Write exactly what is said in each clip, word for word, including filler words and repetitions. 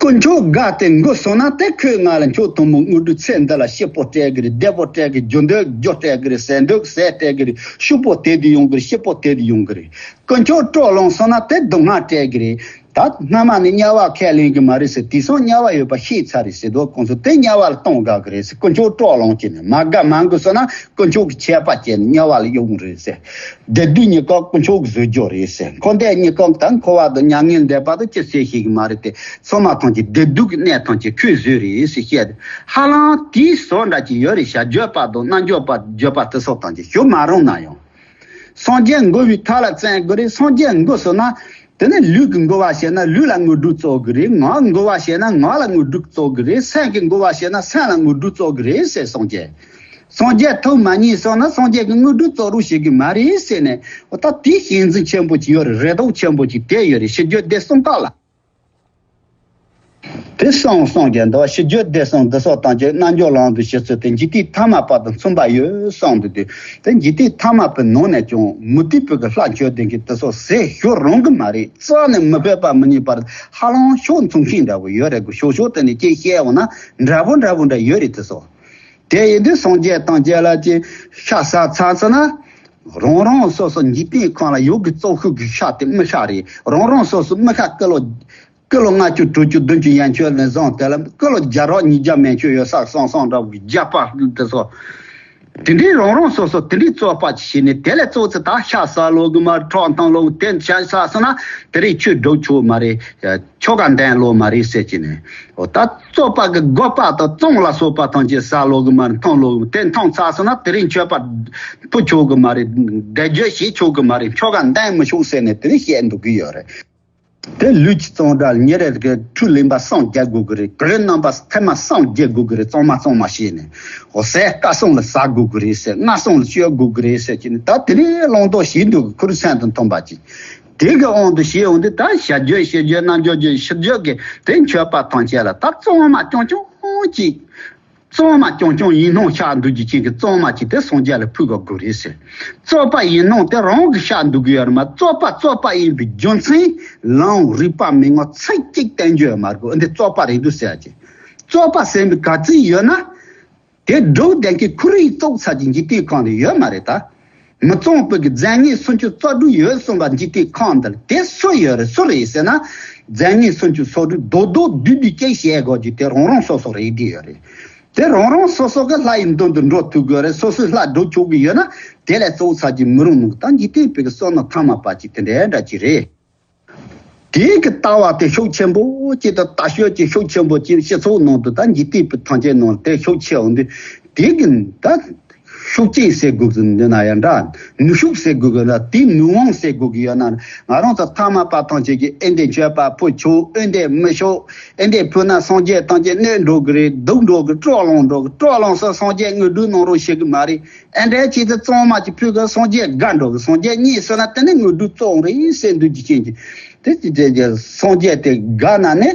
དཀོན་མཆོག་དགའ་སྟེ་མགོ་སོང་ན་དེ་ཁོས་ང་ལ་མཆོག་ཐུན་མོང་དངོས་གྲུབ་ཚེ་འདི་ལ་སྐྱིད་པོ་སྤྲད་གི་རེད། བདེ་པོ་སྤྲད་གི་རེད། རྒྱུ་འདོད་རྒྱུ་སྤྲད་གི་རེད། ཟས་འདོད་ཟས་སྤྲད་གི་རེད། ཕྱུག་པོ་དེད་དེ་ཡོང་གི་རེད། སྐྱིད་པོ་དེད་དེ་ཡོང་གི་རེད། དཀོན་མཆོག་སྤྲོ་ལངས་སོང་ན་དེ་སྡུག་བསྔལ་སྤྲད་གི་རེད། ད་སྔ་མ་ནས་དམྱལ་བ་ཁས་ལེན་གི་མ་རེད་ཟེར། དེང་སང་དམྱལ་བ་ཡོད་པ་ཤེས་ཚར་རེད་ཟེར་དུས་ཁོང་ཚོ་དེ་དམྱལ་བ་ལ་གཏོང་དགའ་གི་རེད་ཟེར། དཀོན་མཆོག་སྤྲོ་ལངས་བྱས་ནས་མ་དགའ་མ་མགུ་སོང་ན་དཀོན་མཆོག་གི་ཆད་པ་བཅད་ནས་དམྱལ་བ་ལ་གཡུག་གི་རེད་ཟེར། བདེ་སྡུག་གཉིས་ཀ་དཀོན་མཆོག་གིས་བཟོས་རྒྱུ་རེད་ཟེར། འཁོར་འདས་གཉིས་ཀ་ད་འཁོར་བ་དང་མྱ་ངན་འདས་པ་དང་ཅི་ཟེར་ཤེས་གི་མ་རེད་དེ། ཚང་མ་ཐམས་ཅད་བདེ་སྡུག་གི་གནས་ཐམས་ཅད་ཁོས་བཟོས་རེད་ཟེར་བཤད། ཧ་ལམ་དེའི་བཟོ་འདྲ་ཅིག་ཡོད་རེད་ཤག་བརྗོད་པ་དང་རྣལ་འབྱོར་པ་བརྗོད་པ་དེ་སོགས་ཐམས་ཅད་ཞུ་མ་རུང་ན་ཡང་། སངས་རྒྱས་མགོ་བོའི་ཐད་ལ་བཙན་དགོས་རེད། སངས་རྒྱས་མགོ་ཟེར་ན། དེ་ནི་ལུས་ཀྱི་མགོ་བ་བྱས་ན་ལུས་ལ་དངོས་གྲུབ་སྩོལ་གི་རེད། ངག་གི་མགོ་བ་བྱས་ན་ངག་ལ་དངོས་གྲུབ་སྩོལ་གི་རེད། སེམས་ཀྱི་མགོ་བ་བྱས་ན་སེམས་ལ་དངོས་གྲུབ་སྩོལ་གི་རེད་ཟེར། སངས་རྒྱས། སངས་རྒྱས་ཐུགས་མ་མཉེས་སོང་ན་སངས་རྒྱས་ཀྱི་དངོས་གྲུབ་སྩོལ་རོགས་བྱེད་གི་མ་རེད་ཟེར་ནས། འོ་ད་དེའི་ཤེས་འཛིན་ཆེན་པོ་ཅིག་ཡོད་རེད། རེ་དོགས་ཆེན་པོ་ཅིག་དེ་ཡོད་རེད། ཕྱི་རྒྱལ་བདེ་སྲུང་བཀག་ལ། དེ་སོང་སོང་རྒྱལ་འདུག་ཕྱི་རྒྱལ་བདེ་སྲུང་འདི་སོགས་དང་བཅས་རྣལ་འབྱོར་ལམ་དུ་ཞུགས་ཚུལ་དེ་འཇིག་རྟེན་ཐ་མལ་པ་དང་མཚུངས་པ་ཡོད་བསམ་འདུག་དེ་དེ་འཇིག་རྟེན་ཐ་མལ་པའི་ནང་ནས་ཀྱང་མུ་སྟེགས་པའི་གི་ལྷ་མཆོད་ལྡན་གྱི་དེ་སོགས་ཟས་ཞུ་རུང་གི་མ་རེད། རྩ་ནས་མི་ཕོད་པ་མི་ཉན་པར་ཧ་ལམ་ཕྱོགས་མཚུངས་མཁན་འདྲ་བོ་ཡོད་རེད་གི། ཞོག་ཞོག་དེ་ནས་ཅིག་བཤད་འོང་ན་འདྲ་བོ་འདྲ་བོ་འདྲ་ཡོད་རེད་དེ་སོགས། དེ་ཡིན་དུས་སངས་རྒྱས་དང་རྒྱལ་ལ་ཅིག་ཤ་ཟ་ཚར་ཚར་ན། རང་རང་སོ་སོ་འཇིག་རྟེན་ཁམས་ལ་ཡོད་ཀྱི་ཙོག་ཤུགས་ཀྱི་ཤ་དེ་མི་ཤ་རེད། རང་རང་སོ་སོ་མི་ཤ་ཀི་ལོ་ཀི་ལོ་ལྔ་བཅུ་དྲུག་ཅུ་བདུན་ཅུ་ཡན་ཆོད་ལས་བཟུང་དེ་ལ་ཀི་ལོ་བརྒྱ་རོགས་ཉིས་བརྒྱ་མན་ཆོད་ཡོད་ས་སང་སང་འདྲ་བོ་རྒྱ་པ་དེ་ཚོ། དེ་འདྲའི་རང་རང་སོ་སོ་དེ་འདྲའི་བཙོག་པ་ཅིག་བྱས་ནས་དེ་ལས་ཙོག་ཙེ་ད་ཤ་ཟ་ལོ་གི་མ་རེད། ཁྲག་འཐུང་ལོ་དེ་ཤ་ཟ་སོང་ན་དེ་རིང་ཆོས་སྒྲུབ་ཆོག་མ་རེད། ཆོ་ག་འདོན་ལོ་མ་རེད་ཟེར་གྱི་ནས། འོ་ད་བཙོག་པ་གི་སྒོ་པ་དང་བཙོང་ལ་སོགས་པ་ཐམས་ཅད་ཟ་ལོ་གི་མ་རེད། འཐུང་ལོ་གི་དེ་འཐུང་ཚར་སོང་ན་དེ་རིང་མཆོད་པ་ཕུལ་ཆོག་གི་མ་རེད། འདོན་རྒྱུ་བྱེད་ཆོག་གི་མ་རེད། ཆོ་ག་འདོན་མི་ཆོག་ཟེར་ནས་དེ་རིང་བཤད་འདུག་གི་ཡོད་རེད། དེ་ལུས་ཀྱི་གཙང་སྦྲ་ཉིན་རེ་གི་ཁྲུས་ལེན་པ་གསུམ་རྒྱག་དགོས་གི་རེད། གོས་རྣམ་པ་ཐེངས་མ་གསུམ་བརྗེ་དགོས་གི་རེད། གཙང་མ་གཙང་མ་བྱས་ནས། འོ་ཟས་སྐལ་གསུམ་ལ་ཟ་དགོས་གི་རེད་ཟེར། སྔ་གསུམ་ལ་སྤྱོད་དགོས་གི་རེད་ཟེར་གྱི་ནས། ད་དེ་རིང་བླང་དོར་བྱེད་འདུག་གི། ཁོ་རང་སེམས་དང་མཐུན་པ་ཅིག་དེ་གི་དབང་དུ་བྱས་འོང་དུས་ད་བྱ་རྒྱུད་བྱེད་རྒྱུད་རྣལ་འབྱོར་རྒྱུད་ཕྱི་རྒྱུད་ཀྱི་དེ་མཆོད་པ་ཐམས་ཅད་ལ་ད་གཙང་མ་རྐྱང་རྐྱང་ཅིག་གཙང་མ་རྐྱང་རྐྱང་ཡིན་སྣང་ཤར་འདུག་རྒྱུ་ཅན་གྱི་གཙང་མ་ཅིག་དེ་སངས་རྒྱས་ལ་ཕུལ་དགོས་དགོས་རེད་ཟེར། བཙོག་པ་ཡིན་སྣང་དེ་རང་གི་ཤར་འདུག་གི་ཡོད་རེད་མ། བཙོག་པ་བཙོག་པ་ཡིན་པའི་རྒྱུ་མཚན་ལམ་རིག་པ་མི་མངོན་ཚིག་གཅིག་བསྟན་རྒྱུ་ཡོད་མ་རེད་གོ། འདི་བཙོག་པ་རེད་འདུག་ཟེར་ཡ་ཅིག་བཙོག་པ་ཟེར་མི་ག་ཚོད་ཡོད་ན། དེ་སྒྲུབ་བསྡད་མཁན་ཁོ་རའི་བཙོག་ཚ་གི་འཇིག་རྟེན་ཁམས་ནས་ཡོད་མ་རེད་ད། མི་གཙང་བོ་གི་རྫས་ངན་སུམ་ཅུ་རྩ་དྲུག་ཡོད་གསུངས་པ་འཇིག་རྟེན་ཁམས་འདིར་དེ་སུ་ཡོད་རེད། སུ་རེད་ཟེར་ན། རྫས་ངན་སུམ་ཅུ་སོ་དྲུག་རྡོག་རྡོག་བསྡུས་བསྡུས་ཀྱང་བཤད་དགོས་རྒྱུ་དེ་རང་རང་སོ་སོ་རེད་བསྡད་ཡོད་རེད། དེ་རང་རང་སོ་སོ་གི་ལྷ་ཡི་མདུན་དུ་འགྲོ་ཐུབ་དགོས་རེད། སོ་སོའི་ལྷ་སྒྲུབ་ཆོག་གི་ཡོད་ན་དེ་ལས་བཙོག་ཚ་གི་མི་རུང་ནོ། ད་འཇིག་རྟེན་པའི་གི་བསོད་ནམས་ཐ་མལ་པ་ཅིག་དེ་འདྲའི་འདྲ་ཅིག་རེད། དེའི་གི་ལྟ་བ་དེ་ཤུགས་ཆེན་པོ་ཅིག་དང་ལྟ་ཤོད་ཅིག་ཤུགས་ཆེན་པོ་ཅིག་སྤྱི་ཚོགས་ནང་དུ་ད་འཇིག་རྟེན་པའི་ཐམས་ཅད་ནང་དེ་ཤུགས་ཆེ་འོང་དུས་དེ་གི་ད་ཤུགས་རྐྱེན་ཟེར་དགོས་ཀྱི་འདི་ན་ཡང་འདྲ། ནུས་ཤུགས་ཟེར་དགོས་ཀྱི་འདྲ། དེའི་ནུས་དབང་ཟེར་དགོས་ཀྱི་ཡོད་ན། ང་རང་ཚོ་ཐ་མལ་པ་ཐམས་ཅད་ཀྱིས་ཨེ་འདྲས་མཆོད་པ་ཕུལ་ཆོག་ཨེ་འདྲས་མི་ཆོག་ཨེ་འདྲས་ཕུལ་ན་སངས་རྒྱས་ཐམས་ཅད་གནོད་འགྲོ་གི་རེད། སྡུག་འགྲོ་གི། སྤྲོ་ལངས་འགྲོ་གི། སྤྲོ་ལངས་སོང་སངས་རྒྱས་དངོས་གྲུབ་གནང་རོགས་བྱེད་གི་མ་རེད། ཨེ་འདྲས་བྱས་ཏེ་གཙང་མ་ཅིག་ཕུལ་གི་སངས་རྒྱས་དགའ་འགྲོ་གི། སངས་རྒྱས་མཉེས་སོང་ན་དེ་ནི་དངོས་གྲུབ་སྩོལ་རེད་ཟེར་འདུག་རྒྱུ་རྐྱེན་གྱིས། དེ་ཅི་བྱེད་ཀྱི་སངས་རྒྱས་དེ་དགའ་ན་ནི་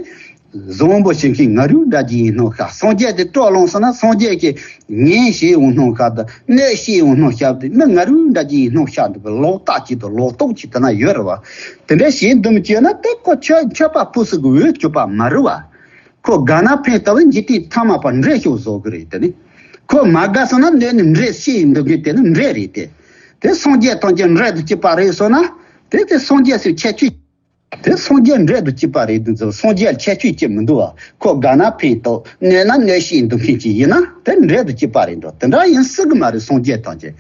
བཟང་པོ་བྱེད་མཁན་ང་རང་འདྲ་ཅིག་ཡིན་སྣང་ཤར། སངས་རྒྱས་དེ་སྤྲོ་ལངས་སོང་ན་སངས་རྒྱས་ཀྱིས་ངན་བྱས་འོང་སྣང་ཤར་དང་གནོད་བྱས་འོང་སྣང་ཤར་དེ་མི་ང་རང་འདྲ་ཅིག་ཡིན་སྣང་ཤར་འདུག་གི། ལོག་ལྟ་ཅིག་དང་ལོག་རྟོག་ཅིག་དེ་ན་ཡོད་རེད་བ། དེ་འདྲ་བྱེད་འདུག་མི་བྱེད་ན་དེ་ཁོ་མཆོད་མཆོད་པ་ཕུལ་ས་གི་འོས་གྱུར་པ་མ་རེད་བ། ཁོ་དགའ་ན་ཕན་ལྟ་བུ་འཇིག་རྟེན་ཐ་མལ་པ་འདྲེ་ཤོག་བཟོ་གི་རེད། དེ་ནི་ཁོ་མ་དགའ་སོང་ན་གནོད་ནི་འདྲེ་ཤེས་ཡིན་འདུག་གི། དེ་ནི་འདྲེ་རེད་དེ། དེ་སངས་རྒྱས་ཐམས་ཅད་འདྲེ་དང་གཅིག་པ་རེད་སོང་ན་དེ་དེ་སངས་རྒྱས་སུ་ཁྱད་ཆོས། དེ་སངས་རྒྱས་འདྲེ་དང་གཅིག་པ་རེད་འདུག་ཟེར། སངས་རྒྱས་ཁྱད་ཆོས་ཅིག་མི་འདུག་བ། ཁོ་དགའ་ན་ཕན་ཐོགས་གནོད་ན་གནོད་ཤེས་འདུག་མཁན་ཅིག་ཡིན་ན་དེ་འདྲེ་དང་གཅིག་པ་རེད་འགྲོ། དེ་འདྲ་ཡིན་སྲིད་གི་མ་རེད། སངས་རྒྱས་ཐམས་ཅད་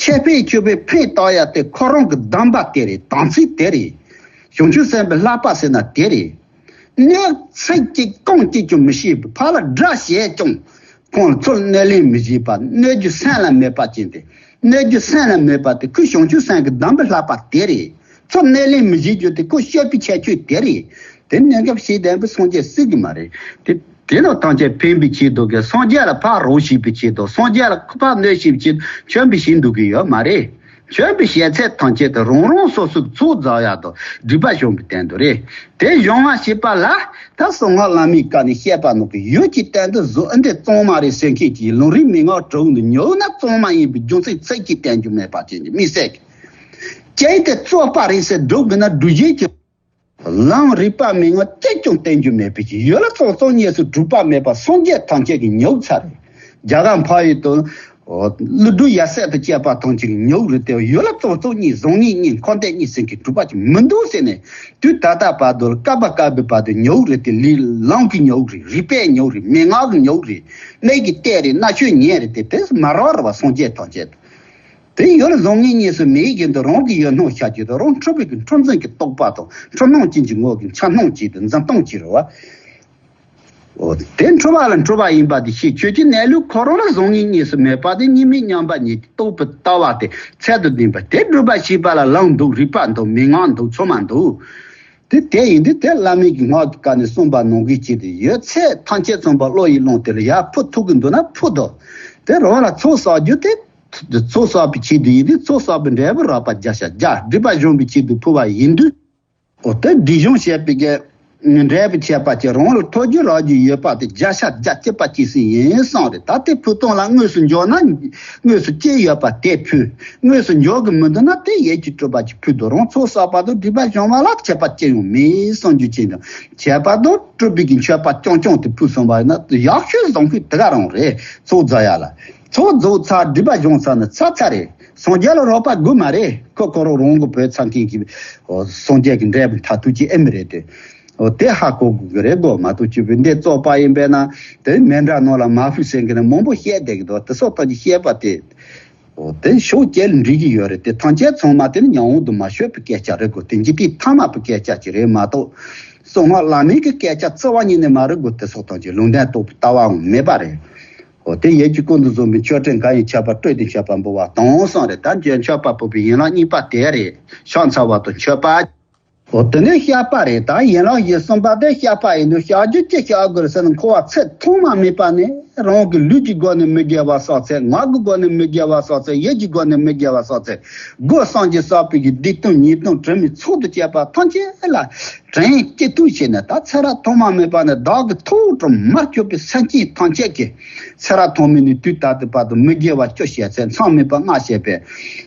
ཁྱད་ཕན་ཆོད་པའི་ཕན་བཏགས་ཡ་དེ་ཁོ་རང་གི་གདམས་པ་དེ་རེད། དམ་ཚིག་དེ་རེད། བྱང་ཆུབ་སེམས་དཔའི་བསླབ་པ་ཟེར་ན་དེ་རེད། གནོད་ཚིག་གཅིག་རྐང་གཅིག་ཀྱང་མི་ཤེས་པའི་ཕར་ལ་དགྲ་བྱས་ཀྱང་ཁོང་ལ་ཚུར་གནོད་ལན་མི་བྱེད་པ། གནོད་རྒྱུ་སེམས་ལ་མེད་པ་ཅན་དེ། གནོད་རྒྱུ་སེམས་ལ་མེད་པ་དེ་ཁོས་བྱང་ཆུབ་སེམས་ཀྱི་གདམས་པའི་བསླབ་པ་དེ་རེད། ཚུར་གནོད་ལན་མི་བྱེད་རྒྱུ་དེ་ཁོ་སྤྱོད་པའི་ཁྱད་ཆོས་དེ་རེད། དེ་གནས་སྐབས་ཤེས་ལྡན་པའི་སངས་རྒྱས་སྲིད་ཀྱི་མ་རེད། དེ་དེ་ལ་ཐམས་ཅད་ཕན་པའི་ཆེད་དུ་གི། སངས་རྒྱས་ལ་ཕར་རོགས་བྱེད་པའི་ཆེད་དུ། སངས་རྒྱས་ལ་ཕར་གནོད་བྱེད་པའི་ཆེད་དུ་མཆོད་འབུལ་བྱེད་འདུག་གི་ཡོད་མ་རེད། མཆོད་པའི་བྱེད་ཚད་ཐམས་ཅད་དུ་རང་རང་སོ་སོའི་ཚོགས་རྫོགས་ཡག་དང་སྒྲིབ་པ་སྦྱོང་བའི་སྟེང་དུ་རེད། དེ་སྦྱོང་བ་བྱེད་པ་ལ་ད་གསང་སྔགས་བླ་མའི་བཀའ་ནས་བཤད་པ་ནང་གི་ཡུལ་གྱི་སྟེང་དུ་བཟོ། ཨ་འདི་གཙང་མ་རེད་ཟེར་མཁན་གྱི་ལུང་རིགས་མན་ངག་དྲུག་འདི་ཉོབ་ན་གཙང་མ་ཡིན་པའི་རྒྱུ་མཚན་ཚིག་གཅིག་བསྟན་རྒྱུ་མེད་པ་ཅན་གྱི་མི་ཟེར་གི། ཅི་སྟེ་བཙོག་པ་རེད་ཟེར་སྒྲུབ་དགོས་ན་སྒྲུབ་བྱེད་ཀྱི། ལམ་རིག་པ་མན་ངག་གཅིག་ཀྱང་བསྟན་རྒྱུ་མེད་པའི་ཕྱིར། ཡུལ་ལ་ཚོགས་བསོད་ནམས་སུ་གྲུབ་པ་མེད་པ་སངས་རྒྱས་ཐམས་ཅད་ཀྱི་ཉོབ་ཚར་རེད། རྒྱ་གར་འཕགས་ཡུལ་དུ་ཀླུ་སྒྲུབ་ཡབ་སྲས་དང་བཅས་པ་ཐམས་ཅད་ཀྱི་ཉོབ་རེད་དེ། ཡུལ་ལ་ཚོགས་བསོད་ནམས་བཟང་ངན་གཉིས་བཟང་ངན་གཉིས་ཟེར་མཁན་གྲུབ་པ་ཅིག་མི་འདུག་ཟེར་ནས། དུས་ད་ལྟ་བར་དུ་བསྐལ་པ་བསྐལ་པའི་བར་དུ་ཉོབ་རེད་དེ། ལས་ལམ་གྱི་ཉོབ་རེད། རིག་པའི་ཉོབ་རེད། མན་ངག་གི་ཉོབ་རེད། གནས་ཀྱི་གཏད་རེད། རྣ་ཆོས་ཉན་རེད་དེ། དེ་མ་རག་རེད་བ། སངས་རྒྱས་ཐམས་ཅད་དུ། དེ་ཡུལ་བཟང་ངན་གཉིས་སུ་མེད་བཞིན་དུ་རང་གི་ཡུལ་སྣང་ཤར་གྱི་དང་། རང་འཁྲུལ་པའི་གི་འཁྲུལ་འཛིན་གྱི་རྟོག་པ་དང་འཁྲུལ་སྣང་ཅན་གྱི་ངོ་གི་འཆར་སྣང་བྱེད་དུ་འཛིན་སྟངས་ཀྱི་རེད་བ། འོ། དེ་འཁྲུལ་པ་ལ་འཁྲུལ་པ་ཡིན་པ་དེ་ཤེས། ཆོས་ཀྱི་གནས་ལུགས་ཁོ་རང་ལ་བཟང་ངན་གཉིས་སུ་མེད་པ་དེ་གཉིས་མེད་མཉམ་པ་ཉིད་ཀྱི་རྟོགས་པའི་ལྟ་བ་དེ་ཚད་དང་ལྡན་པ་དེ་སྒྲུབ་པར་བྱེད་པ་ལ་ལམ་འདུག་རིག་པ་འདུག་མན་ངག་འདུག་ཚང་མ་འདུག་དེ་དེ་ཡིན་དུས་དེ་བླ་མའི་གི་སྔགས་ཀྱི་བཀའ་ནས་གསུངས་པ་ནང་བཞིན་བྱས་ཏེ། ཡོད་ཚད་ཐམས་ཅད་ཚང་པ་བློ་ཡིས་བླངས་ཏེ་ལ་ཡར་ཕུལ་ཐུབ་ཀྱི་འདུག་ན་ཕུལ་དོ། དེ་རང་ལ་ཚོགས་བསགས་རྒྱུ་དེ། ཚོགས་བསགས་པའི་ཆེད་དུ་ཡིན་དུས་ཚོགས་བསགས་པའི་འབྲས་བུ་རག་པར་བརྒྱ་ཆ་བརྒྱ། སྒྲིབ་པ་སྦྱོང་བའི་ཆེད་དུ་ཕུལ་བ་ཡིན་དུས། འོ། དེ་སྒྲིབ་སྦྱོང་བྱས་པའི་གི་འབྲས་བུ་ཁྱད་པར་གྱིས་རང་ལ་ཐོབ་རྒྱུ་རག་རྒྱུ་ཡོད་པ་དེ་བརྒྱ་ཆ་བརྒྱ་སྐྱེས་པ་སྐྱེས་ཟིན་ཡིན་གསུངས་རེད། ད་དེ་ཕུལ་སྟངས་ལ་དངོས་སུ་འབྱོར་ན་དངོས་སུ་སྐྱེས་ཡོད་པ་དེ་ཕུལ། དངོས་སུ་འབྱོར་གྱི་མི་འདུག་ན་དེ་ཡིད་ཀྱིས་སྤྲུལ་པ་ཅིག་ཕུལ་དུ་རང་ཚོགས་བསགས་པ་དང་སྒྲིབ་པ་སྦྱོང་བ་ལ་ཁྱད་པར་ཅི་ཡང་མེད་གསུང་རྒྱུ་ཅན་དང་། ཁྱད་པར་དུ་སྤྲུལ་པའི་གི་མཆོད་པ་རྐྱང་རྐྱང་དེ་ཕུལ་སོང་བ་ཡིན་ན་ཡག་ཤོས་བཟང་ཤོས་དེ་ག་རང་རེད། ཚོགས་རྫོགས་ཡ་ལ། ཚོགས་རྫོགས་ཚར། སྒྲིབ་པ་སྦྱོང་ཚར་ན་ཚར་ཚར་རེད། སངས་རྒྱས་ལ་རོགས་པ་དགོས་མ་རེད། ཁོ་ཁོ་རང་རང་གི་བོད་ཚང་མཁན་གྱི་སངས་རྒྱས་ཀྱི་འབྲས་བུ་མཐར་ཐུག་ཅིག་ཨེ་མི་རེད་དེ། འོ། དེ་ཧ་གོ་དགོས་ཀྱི་རེད་གོ། མ་གཏོགས་ཅི་བོད་འདི་བཙོག་པ་ཡིན་པས་ན་དེ་མཎྜལ་ནང་ལ་མ་ཕུལ་ཟེར་གི་ནས་མང་པོ་བཤད་བསྡད་ཀྱི་འདུག་དེ་སོགས་ཐམས་ཅད་བཤད་པ་དེ། འོ། དེ་ཕྱོགས་གཅིག་ལ་འགྲིག་གི་ཡོད་རེད་དེ། ཐམས་ཅད་ཚང་མ་དེ་ནི་མྱ་ངམ་དུ་མ་ཤོད་པའི་སྐད་ཆ་རེད་གོ། དེ་འཇིག་རྟེན་ཐ་མལ་པའི་སྐད་ཆ་ཅིག་རེད་མ་གཏོགས། གསང་སྔགས་བླ་མེད་ཀྱི་སྐད་ཆ་རྩ་བ་ཉིད་ནས་མ་རེད་གོ། དེ་སོགས་ཐམས་ཅད་ལུང་བསྟན་རྟོགས་པའི་ལྟ་བའང་མེད་པ་རེད། འོ། དེ་ཡིད་ཀྱི་ཀུན་ཏུ་བཟུང་བའི་མཆོད་སྤྲིན་གང་ཡིན་ཁྱབ་པ་སྤྲོས་ཏེ་མཆོད་པ་འབུལ་བ་དང་གསུངས་རེད། ད་མཆོད་པ་འབུལ་བའི་ཡན་ལག་གཉིས་པ་དེ་རེད། ཕྱག་འཚལ་བ་དང་མཆོད་པ། འོ། དེ་ནས་བཤགས་པ་རེད། ད་ཡན་ལག་བཞི་གསུམ་པ་དེ་བཤགས་པ་ཡིན་དུས་བཤགས་རྒྱུ་ཅི་བཤགས་དགོས་རེད་ཟེར་ན། འཁོར་བ་ཚེ་ཐོག་མ་མེད་པ་ནས་རང་གི་ལུས་ཀྱི་སྒོ་ནས་མི་དགེ་བ་བསགས་ཚད། ངག་གི་སྒོ་ནས་མི་དགེ་བ་བསགས་ཚད། ཡིད་ཀྱི་སྒོ་ནས་མི་དགེ་བ་བསགས་ཚད། སྒོ་སངས་རྒྱས་བསགས་པའི་གི་སྡིག་ལྟུང་ཉེས་ལྟུང་དྲི་མའི་ཚོགས་དང་བཅས་པ་ཐམས་ཅད་ལ་དྲན་སྐྱེ་ཐུག་བྱས་ནས། ད་ཚེ་རབས་ཐོག་མ་མེད་པ་ནས་བདག་གི་ཐུགས་དྲན་མར་གྱུར་པའི་སེམས་ཅན་ཐམས་ཅད་ཀྱི་ཚེ་རབས་ཐོག་མེད་ནས་དུས་ད་ལྟའི་བར་དུ་མི་དགེ་བ་བཅུ་བཤད་ཚད། མཚམས་མེད་པ་ལྔ་བཤད་པས།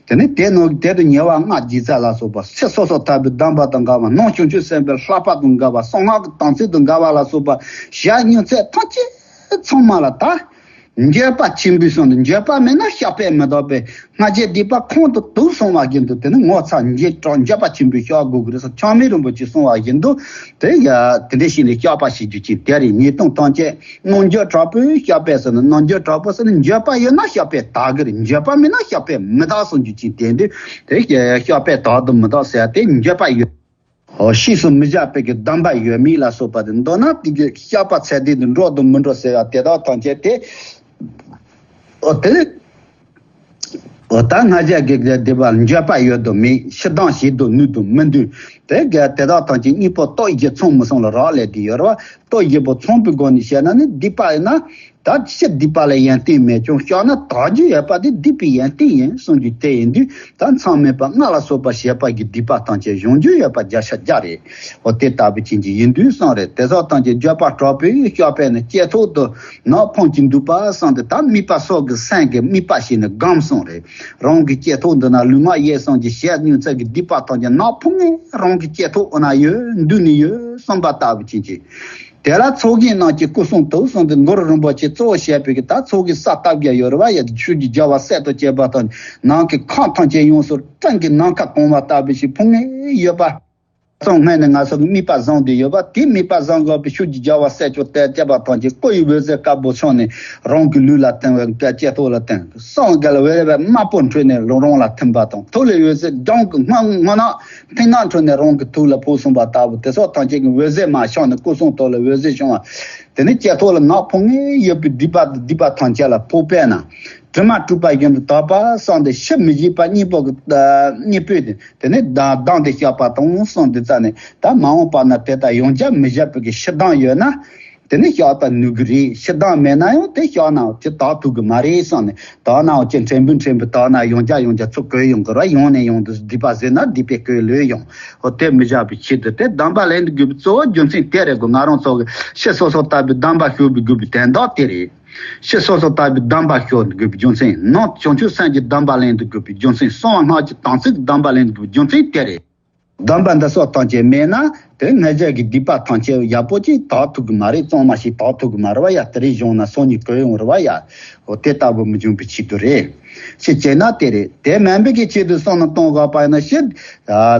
དེ་ནས་དེ་ནང་གི་དེ་དང་ཉེ་བ་ལྔ་བགྱིས་ཚད་ལ་སོགས་པ། ཚེ་སོ་སོར་ཐར་པའི་གདམས་པ་དང་འགལ་བ། ནང་བྱང་ཆུབ་སེམས་དཔའི་བསླབ་པ་དང་འགལ་བ། གསང་སྔགས་ཀྱི་དམ་ཚིག་དང་འགལ་བ་ལ་སོགས་པ་བཤད་མྱོང་ཚད་ཐམས་ཅད་ཚང་མ་ལ་ད་འགྱོད་པ་ཆེན་པོས་བསམས་ཏེ། འགྱོད་པ་མེད་ན་བཤགས་པས་མི་འདག་པས། སྔ་རྗེས་སྡིག་པ་ཁོང་དུ་དུག་སོང་བ་བཞིན་དུ། དེ་ནི་ངོ་ཚ་འགྱོད་དྲགས་འགྱོད་པ་ཆེན་པོས་བཤགས་དགོས་ཀྱི་རེད་ཟེར། ཆགས་མེད་རིན་པོ་ཆེས་གསུངས་པ་བཞིན་དུ། དེ་ཡ་དེ་འདྲ་བྱས་ནས་བཤགས་པ་བྱེད་རྒྱུ་ཅིག་དེ་རེད། ཉེས་ལྟུང་ཐམས་ཅད་རྣམ་འགྱོད་དྲག་པོས་བཤགས་པས་ཟེར་ན། རྣམ་འགྱོད་དྲག་པོ་ཟེར་ན་འགྱོད་པ་ཡོད་ན་བཤགས་པས་དག་གི་རེད། འགྱོད་པ་མེད་ན་བཤགས་པས་མི་དག་གསུང་རྒྱུ་ཅིག་དེ་འདུག་དེ་བཤགས་པས་དག་དང་མི་དག་ཟེར་ཡ་དེ་འགྱོད་པ་ཡོད། ཨོ། ཕྱིས་སུ་མི་བཞག་པའི་གི་གདམས་པ་ཡོད་མེད་ལ་སོགས་པ་དེ། མདོར་ན་དེ་གི་བཤགས་པ་ཚད་ལྡན་དུ་འགྲོ་དང་མི་འགྲོ་ཟེར་བ་དེ་དག་ཐམས་ཅད་དེ། ཨོ། དེ། ཨོ། ད་སྔ་རྗེས་ཀྱི་སྡིག་པ་ལ་འགྱོད་པ་ཡོད་དང་མེད། ཕྱིར་ལྡང་བྱེད་དང་ནུས་དང་མི་འདུས། དེ་གི་དེ་དག་ཐམས་ཅད་གཉིས་པོ་སྟོབས་བཞི་ཚང་མི་ཚང་ལ་རག་ལས་ཏེ་ཡོད་རེད་བ། སྟོབས་བཞི་པོ་ཚང་པའི་སྒོ་ནས་བཤད་ན་ནི། སྡིག་པ་ཡིན་ན། ད་ཕྱིར་སྡིག་པ་ལ་ཡོན་ཏན་མེད་ཀྱང་། བཤགས་ན་དག་རྒྱུ་ཡོད་པ་དེ་སྡིག་པའི་ཡོན་ཏན་ཡིན་གསུང་རྒྱུ་དེ་ཡིན་དུས། ད་མཚམས་མེད་པ་ལྔ་ལ་སོགས་པ་བྱས་པ་གི་སྡིག་པ་ཐམས་ཅད་སྦྱང་རྒྱུ་ཡོད་པ་བརྒྱ་ཆ་བརྒྱ་རེད། འོ། དེ་ལྟ་བུ་ཅན་གྱི་ཡིན་དུས་གསུངས་རེད། དེ་སོགས་ཐམས་ཅད་འགྱོད་པ་དྲག་པོས་བཤགས་པས་ནི། ཅེས་ཐོག་ཏུ་ནག་ཕུང་གཅིག་འདུས་པ་བསམས་ཏེ། ད་དམིགས་པ་སོགས་ཀྱི་སེམས་ཀྱི་དམིགས་པ་བྱས་ནས་བསྒོམ་གསུངས་རེད། རང་གི་ཅེས་ཐོག་འདི་ན་ལུས་ངག་ཡིད་གསུམ་གྱི་བྱས་ཉོན་ཚད་ཀྱི་སྡིག་པ་ཐམས་ཅད་ནག་ཕུང་ངེ་རང་གི་ཅེས་ཐོག་འོ་ན་ཡོད། མདུན་ནས་ཡོད་གསུངས་པ་ལྟ་བུ་ཅན་གྱི། དེ་ལ་ཚོགས་ཞིང་རྣམས་ཀྱི་སྐུ་གསུང་ཐུགས་གསུངས་ཏེ། གུ་རུ་རིན་པོ་ཆེ་གཙོ་བོ་བྱས་པའི་གི་ད་ཚོགས་ཀྱི་ས་བཏབ་རྒྱུ་ཡོད་རེད་བ། ཡ་ཆོས་ཀྱི་རྒྱལ་བ་སྲས་དང་བཅས་པ་དང་། ནམ་མཁའི་ཁམས་ཐམས་ཅད་ཡོངས་སུ་སྤྲིན་གྱིས་ནམ་མཁའ་གང་བ་ལྟ་བུ་ཞིག་ཕུང་ངེ་ཡོད་པ། སང་སྔོན་ནས་ང་ཚོ་གི་དམིགས་པ་བཟང་དེ་ཡོད་པ། དེ་དམིགས་པ་བཟང་དགོས་པའི་ཆོས་ཀྱི་རྒྱལ་བ་སྲས་བཅས་དང་བཅས་པ་ཐམས་ཅད་སྐུ་ཡི་འོད་ཟེར་དཀར་པོ་མཆོངས་ནས་རང་གི་ལུས་ལ་ཐིམ་པས། ཅེས་ཐོག་ལ་ཐིམ། སང་ག་ལ་འོད་ཟེར་དམར་པོ་འཕྲོས་ནས་རང་རང་ལ་ཐིམ་པ་དང་། ཐུགས་ལ་འོད་ཟེར་སྦྱངས་ཀྱི་སྔོ་སྔོ་ནག་མཐིང་ནག་འཕྲོས་ནས་རང་གི་ཐུགས་ལ་ཕོག་སོང་བ་ལྟ་བུ། དེ་སོགས་ཐམས་ཅད་ཀྱི་འོད་ཟེར་མར་ཤོར་ནས་སྐུ་གསུང་ཐུགས་ལ་འོད་ཟེར་བྱུང་བ། དེ་ནས་ཅེས་ཐོག་ལ་ནག་ཕུང་ངེ་ཡོད་པའི་སྡིག་པ་སྡིག་པ་ཐམས་ཅད་ལ་ཕོག་པས་ན། དྲི་མ་བཀྲུས་པ་བཞིན་དུ་དག་པ་བསམས་ཏེ། ཕྱིར་མི་བྱེད་པ་གཉིས་པོ་གི་གཉིས་པོས་དེ་ནས་ལྡང་ལྡང་སྟེ་བཤགས་པ་དང་གསུངས་ཏེ་རྩ་ནས། ད་མ་འོངས་པ་ན་དེ་ལྟར་ཡང་བསྐྱར་མི་བྱེད་པའི་གི་ཕྱིར་ལྡང་ཡོད་ན། དེ་ནས་བཤགས་ད་ནུས་ཀྱི་རེད། ཕྱིར་ལྡང་མེད་ན་ཡང་དེ་བཤགས་ནའང་ཅི་དག་ཐུབ་ཀྱི་མ་རེད་བསམས་ནས། དག་ནའང་ཅི་ཕྲན་བུ་ཕྲན་བུ་དག་ན་ཡང་བསྐྱར་ཡང་བསྐྱར་ཚུར་གོས་ཡོང་གི་རེད། ཡང་ནས་ཡང་དུ་སྡིག་པ་ཟིན་ན་སྡིག་པའི་གོས་ལོས་ཡོང་། འོ། དེ་མི་བཞག་པའི་ཆེད་དུ་དེ་གདམས་པ་ལེན་དགོས་པའི་གཙོ་བོ་རྒྱུ་མཚན་དེ་རེད་གོ། ང་རང་ཚོ་གི་ཕྱི་སོ་སོ་ལྟ་བུའི་གདམས་པ་ཞུ་དགོས་པའི་དོན་དག་དེ་རེད། ཕྱི་སོ་སོ་ལྟ་བུའི་གདམས་པ་ཞུ་དགོས་པའི་རྒྱུ་མཚན། ནང་བྱང་ཆུབ་སེམས་ཀྱི་གདམས་པ་ལེན་དགོས་པའི་རྒྱུ་མཚན། གསང་བ་སྔགས་ཀྱི་དམ་ཚིག་གི་གདམས་པ་ལེན་དགོས་པའི་རྒྱུ་མཚན་དེ་རེད། སྡོམ་པ་འདི་སོགས་ཐམས་ཅད་མེད་ན་དེ་ང་ཅག་གི་སྡིག་པ་ཐམས་ཅད་ཡག་པོ་ཅིག་དག་ཐུབ་ཀྱི་མ་རེད། གཙང་མ་ཞིག་དག་ཐུབ་ཀྱི་མ་རེད་བ་ཡ། དེ་རིང་བྱུང་ན་སང་ཉིན་གོད་ཡོང་རེད་བ་ཡ། འོ་དེ་ལྟ་བུ་མི་འབྱུང་བའི་ཆེད་དུ་རེད། ཞེས་བྱས་ན་དེ་རེད། དེ་མིན་པའི་གི་ཆེད་དུ་བསམ་བློ་གཏོང་དགོས་པ་ཡིན་ན་ཕྱིར།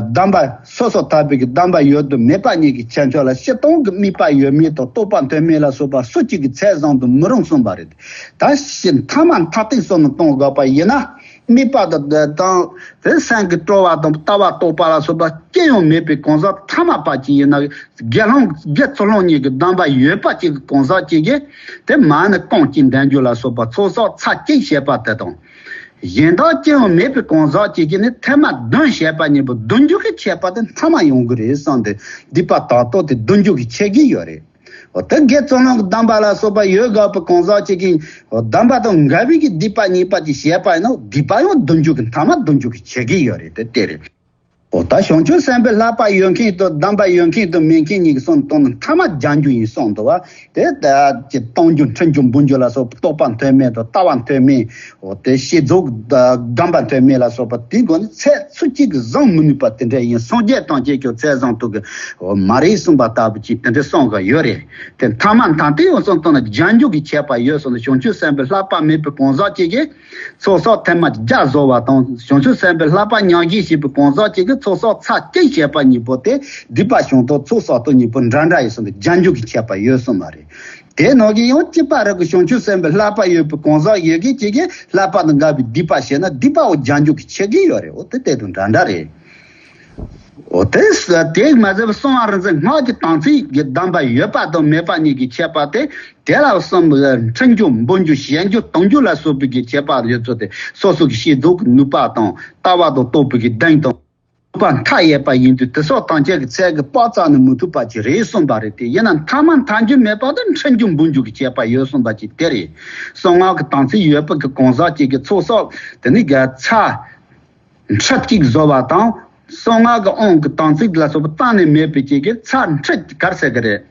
སྡོམ་པ་སོ་སོ་ཐར་པའི་གི་སྡོམ་པ་ཡོད་དང་མེད་པ་གཉིས་ཀྱི་ཁྱད་ཆོས་ལ་སྤྱིར་བཏང་གི་དམིགས་པ་ཡོད་མེད་དང་རྟོགས་པ་མཐོ་དམན་ལ་སོགས་པ་སུ་གཅིག་གི་ཚད་བཟུང་དུ་མི་རུང་གསུངས་པ་རེད། ད་ཕྱིར་མཐའ་མ་མཐའ་གཏུགས་བསམ་བློ་གཏོང་དགོས་པ་ཡིན་ན། དམིགས་པ་དང་དེ་དང་དེ་སེམས་ཀྱི་སྤྲོ་བ་དང་ལྟ་བ་རྟོགས་པ་ལ་སོགས་པ་ཅི་ཡང་མེད་པའི་གང་ཟག་ཐ་མལ་པ་ཅིག་ཡིན་ན། དགེ་སློང་དགེ་ཚུལ་སློང་གཉིས་ཀྱི་སྡོམ་པ་ཡོད་པ་ཅིག་གི་གང་ཟག་ཅིག་གིས་དེ་མ་ཎི་རྐང་གཅིག་འདོན་རྒྱུ་ལ་སོགས་པ་ཚོགས་བསགས་ཚར་གཅིག་བྱས་པ་དེ་དང་། གཞན་དག་ཅི་ཡང་མེད་པའི་གང་ཟག་ཅིག་གིས་ནི་ཐེངས་མ་བདུན་བྱས་པ་གཉིས་པོ་བདུན་འཇུག་གི་ཁྱད་པར་དེ་མཐའ་མ་ཡོང་གི་རེད་བསམ་སྟེ་སྡིག་པ་དག་ཐོག་དེ་བདུན་འཇུག་གི་ཁྱད་ཀྱི་ཡོད་རེད། འོ་དེ་དགེ་ཚུལ་སློང་གི་སྡོམ་པ་ལ་སོགས་པ་ཡོད་དགོས་པའི་གང་ཟག་ཅིག་གིས་འོ་སྡོམ་པ་དང་འགལ་བའི་གི་སྡིག་པ་གཉིས་པ་ཅིག་བྱས་པ་ཡིན་ན་སྡིག་པ་ཡང་བདུན་འཇུག་གི་མཐའ་མ་བདུན་འཇུག་གི་ཁྱད་ཀྱི་ཡོད་རེད། དེ་དེ་རེད། འོ་ད་བྱང་ཆུབ་སེམས་དཔའི་བསླབ་པ་ཡོད་མཁན་དང་སྡོམ་པ་ཡོད་མཁན་དང་མེད་མཁན་གཉིས་ཀྱི་བསམ་བློ་གཏོང་ན་མཐའ་མ་སྦྱང་རྒྱུ་ཡིན་གསུངས་འདུག་བ། དེ་ལྟ་ཅི་གཏོང་རྒྱུ་འཕྲིན་རྒྱུ་འབུལ་རྒྱུ་ལ་སོགས་རྟོགས་པ་མཐོ་དམན་དང་ལྟ་བ་མཐོ་དམན། འོ་དེ་བསྐྱེད་རྫོགས་སྡོམ་པ་མཐོ་དམན་ལ་སོགས་པ་དེའི་སྒོ་ནས་ཚད་སུ་གཅིག་གིས་བཟུང་མི་ནུས་པ་དེ་འདྲ་ཡིན། སངས་རྒྱས་ཐམས་ཅད་ཀྱང་ཚད་བཟུང་ཐུབ་ཀྱི་འོ་མ་རེད་གསུངས་པ་ལྟ་བུ་ཅིག་དེ་འདྲ་གསུང་གི་ཡོད་རེད། དེ་མཐའ་མ་མཐའ་དེ་ཡང་བསམ་བཏང་ན་སྦྱང་རྒྱུ་གི་ཁྱད་པར་ཡོད་གསུངས་ནས་བྱང་ཆུབ་སེམས་དཔའི་བསླབ་པ་མེད་པའི་གང་ཟག་ཅིག་གིས། ཚོགས་བསགས་ཐེངས་མ་བརྒྱ་བཟོ་བ་དང་བྱང་ཆུབ་སེམས་དཔའི་བསླབ་པ་ཉམས་བཞེས་བྱས་པའི་གང་ཟག་ཅིག་གིས་ཚོགས་བསགས་ཚར་གཅིག་བྱས་པ་གཉིས་པོ་དེ་སྡིག་པ་སྦྱང་སྟངས་ཚོགས་བསགས་སྟངས་གཉིས་པོ་འདྲ་འདྲ་ཡིན་གསུངས་ཏེ་སྦྱང་རྒྱུ་གི་ཁྱད་པར་ཡོད་གསུངས་པ་རེད། དེ་ནང་གི་ཡང་གཅིག་པ་རེད་གི་བྱང་ཆུབ་སེམས་དཔའི་བསླབ་པ་ཡོད་པའི་གང་ཟག་ཡོད་གི་ཅིག་གིས་བསླབ་པ་དང་འགལ་བའི་སྡིག་པ་བྱས་ན་སྡིག་པའོ་སྦྱང་རྒྱུ་གི་ཁྱད་ཀྱི་ཡོད་རེད། འོ་དེ་དེ་དང་འདྲ་འདྲ་རེད། འོ་དེ་དེ་མ་ཟད་པར་གསང་བ་རིག་འཛིན་སྔགས་ཀྱི་དམ་ཚིག་གི་སྡོམ་པ་ཡོད་པ་དང་མེད་པ་གཉིས་ཀྱི་ཁྱད་པར་དེ། དེ་ལ་བསམ་འཕྲིན་རྒྱུ་འབུལ་རྒྱུ་བཤད་རྒྱུ་གཏོང་རྒྱུ་ལ་སོགས་པའི་གི་ཁྱད་པར་ཡོད་ཚུལ་དེ་སོ་སོ་གི་བསྐྱེད་རྫོགས་ཀྱི་ནུས་པ་དང་ལྟ་བ་དང་རྟོགས་པའི་གི་གདེང་དང་ནུས་པ་མཐའ་ཡས་པ་ཡིན་དུས་དེ་སོགས་ཐམས་ཅད་ཀྱི་ཚད་ཀྱི་དཔག་ཙམ་ནི་མི་ཐུབ་པ་ཅིག་རེད་གསུངས་པ་རེད། དེ་ཡིན་ན་མཐའ་མ་མཐའ་འཇུག་མེད་པ་དང་འཕྲིན་རྒྱུ་འབུལ་རྒྱུ་གི་ཁྱད་པར་ཡོད་གསུངས་པ་ཅིག་དེ་རེད། གསང་སྔགས་ཀྱི་དམ་ཚིག་ཡོད་པ་གི་གང་ཟག་ཅིག་གིས་ཚོགས་བསགས་དེ་ནི་ཚར་ཁྲི་གཅིག་བཟོ་བ་དང་། གསང་སྔགས་ཀྱི་དབང་གི་དམ་ཚིག་ལ་སོགས་པ་གཏན་ནས་མེད་པའི་ཅིག་གིས་ཚར་ཁྲི་ག་རེ་ཟེར་གི་རེད།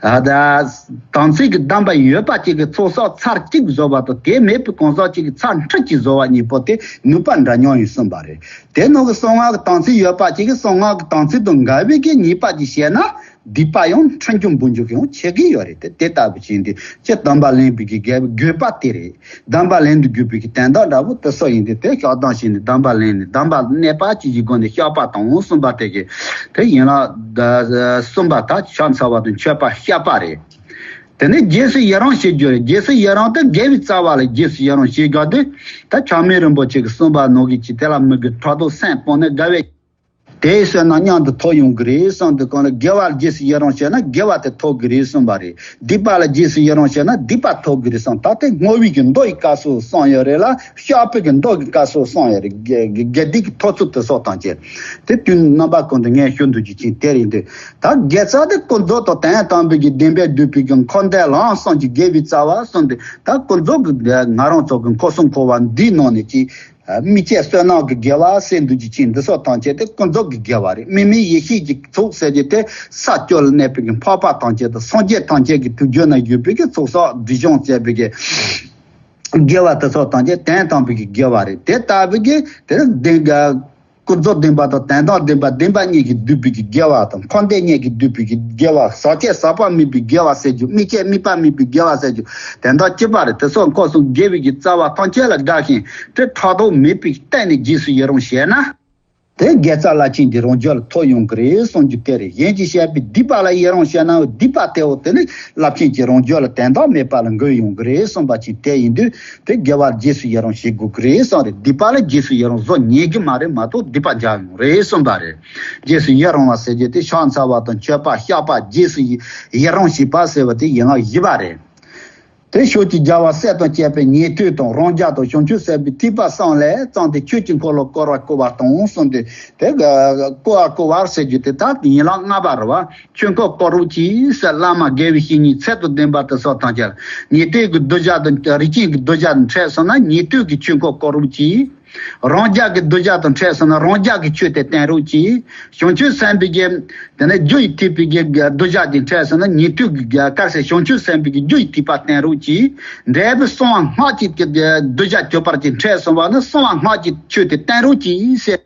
ཨ་ད། དམ་ཚིག་གི་སྡོམ་པ་ཡོད་པ་ཅིག་གིས་ཚོགས་བསགས་ཚར་གཅིག་བཟོ་བ་དང་དེ་མེད་པའི་གང་ཟག་ཅིག་གིས་ཚར་ཁྲི་གཅིག་བཟོ་བ་གཉིས་པོ་དེ་ནུས་པ་འདྲ་མཉམ་ཡིན་གསུངས་པ་རེད། དེ་ནང་གི་གསང་སྔགས་ཀྱི་དམ་ཚིག་ཡོད་པ་ཅིག་གིས་གསང་སྔགས་ཀྱི་དམ་ཚིག་དང་འགལ་བའི་གི་ཉེས་པ་ཅིག་བྱས་ན། སྡིག་པ་ཡང་འཕྲིན་རྒྱུ་འབུལ་རྒྱུ་གི་ཡང་ཆད་ཀྱི་ཡོད་རེད། དེ་དེ་ལྟ་བུ་ཅིག་ཡིན་དུས་སྤྱིར་སྡོམ་པ་ལེན་པའི་གི་དགོས་དགོས་པ་དེ་རེད། སྡོམ་པ་ལེན་དུ་དགོས་པའི་གི་དོན་དག་འདྲ་བོ་དེ་སོགས་ཡིན་དུས་དེ་བཤགས་སྡོམ་བྱས་ནས་སྡོམ་པ་ལེན་ནས་སྡོམ་པ་གནས་པ་ཅིག་གི་སྒོ་ནས་བཤགས་པ་དང་གསུམ་པ་དེ་གི་དེ་ཡན་ལག་གསུམ་པ་དག་ཕྱག་འཚལ་བ་དང་མཆོད་པ་བཤགས་པ་རེད། དེ་ནས་རྗེས་སུ་ཡི་རང་བྱེད་རྒྱུ་རེད། རྗེས་སུ་ཡི་རང་དེ་དགེ་བའི་རྩ་བ་ལ་རྗེས་སུ་ཡི་རང་བྱེད་དགོས་དུས་ད་ཆགས་མེད་རིན་པོ་ཆེ་གི་གསུངས་པ་ནང་གི་ཅིག་དེ་ལ་མི་དགེ་ཕྲག་དོག་སེམས་སྤངས་ནས་དགེ་བའི། དེ་བྱས་ན་མཉམ་དུ་ཐོབ་ཡོང་གི་རེད་གསུངས་དུས་གང་ལ་དགེ་བ་རྗེས་སུ་ཡི་རང་བྱས་ན་དགེ་བ་དེ་ཐོབ་གི་རེད་གསུངས་པ་རེད། སྡིག་པ་ལ་རྗེས་སུ་ཡི་རང་བྱས་ན་སྡིག་པ་ཐོབ་གི་རེད་གསུངས། ད་དེ་བསྔོ་བའི་གི་མདོ་ཡི་སྐབས་སུ་གསུངས་ཡོད་རེད་ལ་བཤགས་པའི་གི་མདོ་གི་སྐབས་སུ་གསུངས་ཡོད་རེད། དགེ་དགེ་སྡིག་གི་ཐོབ་ཚུལ་དེ་སོགས་དང་བཅས་དེ་དུས་རྣམ་པ་ཀུན་ཏུ་ངས་ཞུ་འདོད་ཀྱི་ཅིག་དེ་རེད་འདུག་ད་དགེ་རྩ་དེ་ཀུན་རྫོབ་དང་དོན་དམ་པའི་གི་བདེན་པས་བསྡུས་པའི་གི་འཁོར་འདས་ལམ་གསུམ་གྱི་དགེ་བའི་རྩ་བ་གསུངས་ཏེ་ད་ཀུན་རྫོབ་ཀྱི་ང་རང་ཚོ་གི་འཁོར་གསུམ་འཁོར་བ་འདིའི་ནང་ནས་ཅིག་དམིགས་བཅས་བསོད་ནམས་ཀྱི་དགེ་བ་སེམས་འདུ་བྱེད་ཅིང་འདི་སོགས་ཐམས་ཅད་དེ་ཀུན་རྫོབ་ཀྱི་དགེ་བ་རེད། དམིགས་མེད་ཡེ་ཤེས་ཀྱི་ཚོགས་ཟེར་རྒྱུ་དེ་ས་བཅུ་ལ་གནས་པའི་གི་འཕགས་པ་ཐམས་ཅད་དང་སངས་རྒྱས་ཐམས་ཅད་ཀྱི་ཐུགས་རྒྱུད་ན་བཞུགས་པའི་གི་ཚོགས་བསགས་སྒྲིབ་སྦྱོང་བྱས་པའི་གི་དགེ་བ་དེ་སོགས་ཐམས་ཅད་དོན་དམ་པའི་གི་དགེ་བ་རེད། དེ་ལྟ་བུའི་གི་དེ་ནི་བདེན་ག་ཀུན་རྫོབ་བདེན་པ་དང་དོན་དམ་བདེན་པ་བདེན་པ་གཉིས་ཀྱིས་བསྡུས་པའི་གི་དགེ་བ་དང་འཁོར་འདས་གཉིས་ཀྱིས་བསྡུས་པའི་གི་དགེ་བ་ཟག་བཅས་ཟག་པ་མེད་པའི་དགེ་བ་ཟེར་རྒྱུ་དམིགས་བཅས་དམིགས་པ་མེད་པའི་དགེ་བ་ཟེར་རྒྱུ་དོན་དག་གཅིག་པ་རེད། དེ་སོགས་འཁོར་གསུམ་དགེ་བའི་གི་རྩ་བ་ཐམས་ཅད་ལ་དགའ་ཞིང་དེ་ཕྲག་དོག་མེད་པའི་སྟེང་ནས་རྗེས་སུ་ཡི་རང་བྱས་ན། དེ་དགེ་རྩ་རླབས་ཆེན་གྱི་རང་རྒྱུད་ལ་ཐོབ་ཡོང་གི་རེད་གསུང་རྒྱུ་དེ་རེད། གཞན་གྱིས་བཤད་པའི་སྡིག་པ་ལ་ཡི་རང་བྱས་ནའང་སྡིག་པ་དེའོ་དེ་ནི་རླབས་ཆེན་གྱི་རང་རྒྱུད་ལ་དོན་དམ་མེད་པ་ལ་འགོད་ཡོང་གི་རེད་གསུངས་པ་ཅིག་དེ་ཡིན་དུས། དེ་དགེ་བར་རྗེས་སུ་ཡི་རང་བྱེད་དགོས་ཀྱི་རེད་གསུངས་རེད། སྡིག་པ་ལ་རྗེས་སུ་ཡི་རང་བཟོ་ཉན་གྱི་མ་རེད་མ་གཏོགས་སྡིག་པ་འཇགས་ཡོང་རེད་གསུངས་པ་རེད། རྗེས་སུ་ཡི་རང་བ་ཟེར་རྒྱུ་དེ་ཕྱག་འཚལ་བ་དང་མཆོད་པ་བཤགས་པ་རྗེས་སུ་ཡི་ཡི་རང་བྱེད་པ་ཟེར་བ་དེ་ཡན་ལག་བཞི་པ་རེད། དེ་ཕྱོགས་ཀྱི་རྒྱལ་བ་སྲས་དང་བཅས་པའི་ཉན་ཐོས་དང་རང་རྒྱལ་དང་བྱང་ཆུབ་སེམས་དཔའི་ཐེག་པ་གསུམ་ལས་བརྩམས་ཏེ་ཆོས་ཀྱི་འཁོར་ལོ་བསྐོར་བར་བསྐུལ་བ་དང་གསུངས་ཏེ་དེ་བསྐུལ་བར་བསྐུལ་བར་ཟེར་རྒྱུ་དེ་དག་ཡན་ལག་ལྔ་པ་རེད་བ། ཆོས་འཁོར་བསྐོར་རོགས་གྱིས་ཟེར། བླ་མ་དགེ་བའི་བཤེས་གཉེན་ཚད་དང་ལྡན་པ་དེ་སོགས་དང་བཅས་ཉན་ཐོས་ཀྱི་གདུལ་བྱ་དང་རིགས་ཅན་གྱི་གདུལ་བྱ་དང་འཕྲད་སོང་ན་ཉན་ཐོས་ཀྱི་ཆོས་འཁོར་བསྐོར་རོགས་གྱིས། རང་རྒྱལ་གྱི་གདུལ་བྱ་དང་འཕྲད་སོང་ན་རང་རྒྱལ་གྱི་ཆོས་དེ་བསྟན་རོགས་གྱིས། བྱང་ཆུབ་སེམས་དཔའི་གི་དེ་ནས་རྒྱུ་ཡི་ཐེག་པའི་གི་གདུལ་བྱ་དེ་འཕྲད་སོང་ན་ཉན་ཐོས་ཀྱི་ག་རེ་ཟེར་བྱང་ཆུབ་སེམས་དཔའི་གི་རྒྱུ་ཡི་ཐེག་པ་བསྟན་རོགས་གྱིས། འབྲས་བུ་གསང་བ་སྔགས་ཀྱི་གདུལ་བྱ་གྱུར་པར་གྱི་འཕྲད་སོང་བ་ན་གསང་བ་སྔགས་ཀྱི་ཆོས་དེ་བསྟན་རོགས་གྱིས་ཟེར།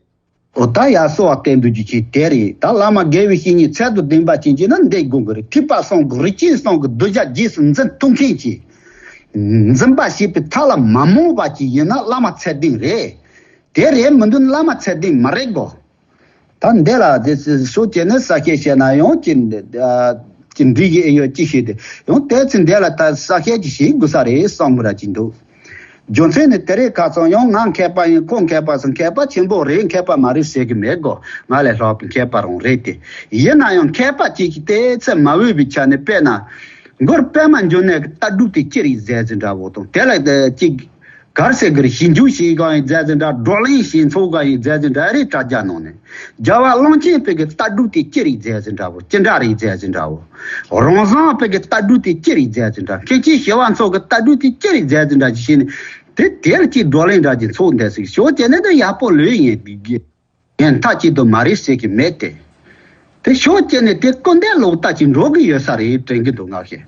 འོ་ད་ཡར་གསོལ་བ་བཏབ་འདུག་རྒྱུ་ཅིག་དེ་རེད། ད་བླ་མ་དགེ་བའི་བཤེས་གཉེན་ཚད་དང་ལྡན་པ་ཅན་གྱིས་ན་འདི་དགོངས་ཀྱི་རེད། ཐེག་པ་གསུམ་གྱི་རིགས་ཅན་གསུམ་གྱི་གདུལ་བྱ་རྗེས་སུ་འཛིན་ཐུབ་མཁན་གྱི། འཛིན་པ་ཞེས་པའི་ཐབས་ལ་མ་རྨོངས་པ་ཅིག་ཡིན་ན་བླ་མ་ཚད་ལྡན་རེད། དེ་རེད་མི་འདུག་ན་བླ་མ་ཚད་ལྡན་མ་རེད་གོ། ད་འདི་ལ་དེ་ཚོ་ཤོད་བྱས་ནས་ས་སྐྱ་བཤད་ན་ཡང་ཅི་ཅི་འགྲིག་གི་ཨེ་ཡོད་ཅི་ཤེས་ཏེ། ཡང་དེ་ཚོ་འདི་ལ་ད་ས་སྐྱ་ཅིག་ཞིག་དགོས་ས་རེད་བསམ་གི་ར་ཅིག་འདུག། རྒྱུ་མཚན་ནི་དེ་རེད། ཁ་ཚང་ཡང་ང་མཁས་པ་ཡིན། ཁོ་མཁས་པ་སོང་། མཁས་པ་ཆེན་པོ་རེད། མཁས་པ་མ་རེད་ཟེར་གི་མེད་གོ། ང་ལས་ལྷག་པའི་མཁས་པ་རང་རེད་དེ། ཡིན་ན་ཡང་མཁས་པ་ཅིག་གིས་དེ་ཚོ་མ་འོས་པའི་ཆ་ནས། དཔེར་ན། མགུར་པད་མ་འབྱུང་གནས་ཀྱི་ལྟ་གྲུབ་དེ་ཅི་རིགས་མཛད་ཟིན་འདྲ་བོ་དང་། དེ་ལ་ཅིག་གར་ཟེར་གི་རེད། ཞིབ་འཇུག་བྱེད་གང་ཡིན་མཛད་ཟིན་འདྲ། བགྲོ་གླེང་བྱེད་ཚོགས་གང་ཡིན་མཛད་ཟིན་འདྲ་རེད། དྲ་རྒྱ་ནང་ནས། རྒྱལ་བ་ཀློང་ཆེན་པའི་གི་ལྟ་གྲུབ་དེ་ཅི་རིགས་མཛད་ཟིན་འདྲ་བོ། ཅི་འདྲ་རིགས་མཛད་ཟིན་འདྲ་བོ། རང་བཟང་པའི་གི་ལྟ་གྲུབ་དེ་ཅི་རིགས་མཛད་ཟིན་འདྲ། མཁན་ཆེན་ཞི་བ་འཚོ་གི་ལྟ་གྲུབ་དེ་ཅི་རིགས་མཛད་ཟིན་འདྲ་ཅིག་བྱས་ནས། དེ་དེར་ཅིག་བགྲོ་གླེང་འདྲ་ཅིག་ཚོགས་འདས་ཟིག་ཤོད་བྱས་ནས། དེ་ཡག་པོ་ལོས་ཡིན་གི། ཡང་མཐའ་གཅིག་ཏུ་མ་རེད་ཟེར་གི་མེད་དེ། དེ་ཤོད་བྱས་ནས་དེ་སྐུར་འདེབས་ལོག་ལྟ་ཅིག་འགྲོ་གི་ཡོད་ས་རེད་དྲན་གི་འདུག་ང་ཞེས།